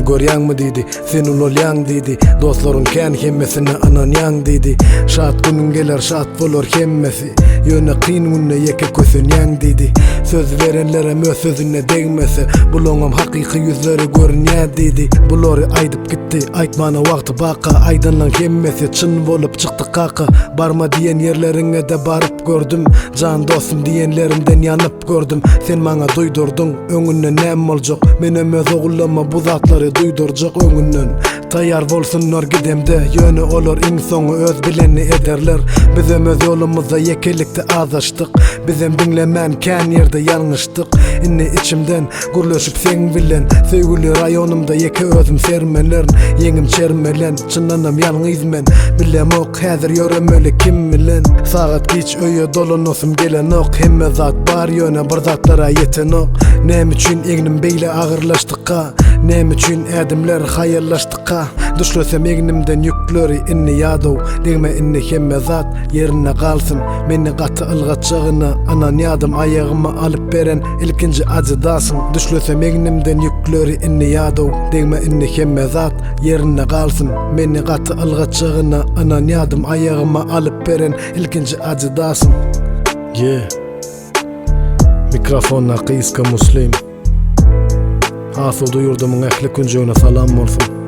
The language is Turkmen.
görýäňmi diýdi. Sen ulalýaň diýdi. Dostlaryň kän hemmesine ynanýaň diýdi. Şat günüň geler şat bolar hemmesi. Ýöne kyn günde ýeke kösenýäň diýdi. Söz berenlerem öz sözüne degmese, bulaňam hakyky ýüzleri görünýär diýdi. Bulary aýdyp gitdi, aýtmana wagty baka, aýdanlaň hemmesi çyn bolup çykdy kaka. Barma diýen ýerleriňe-de baryp gördüm, jan dostum diýenlerimden ýanyp gördüm. Sen maňa duýdurdyň, öňünden näme boljak, menem öz ogullama bu zatlary duýdurjak öňünden. Taýýar bolsunlar gidemde, ýöne olar iň soňy öz bilenini ederler. Bizem öz ýolumyzda ýekelikde azaşdyk, bizem diňlemän kän ýerde ýalňyşdyk. Indi içimden gürleşip seň bilen, söýgüli raýonymda ýeke özüm sermelerin, ýeňim çermelen, çyndanam ýalňyz men. Bilemok häzir ýöremeli kim bilen. Sagat giç öýe dolanasym gelenok, hemme zat bar ýöne bir zatlara ýetenok. Näme üçin egnim beýle agyrlaşdyka? Näme üçin ädimler haýallaşdyka? Düşlesem egnimden ýükleri indi ýadaw Degme indi hemme zat ýerinde galsyn Meni gaty ylgatjagyna ynanýadym Aýagyma alyp beren ilkinji Adidasyň Düşlesem egnimden ýükleri indi ýadaw Degme indi hemme zat ýerinde galsyn Meni gaty ylgatjagyna ynanýadym Aýagyma alyp beren ilkinji Adidasyň Yeah. Mikrofondaky Iska Muslim. Asuda ýurdumyň ähli künjegine salam bolsun.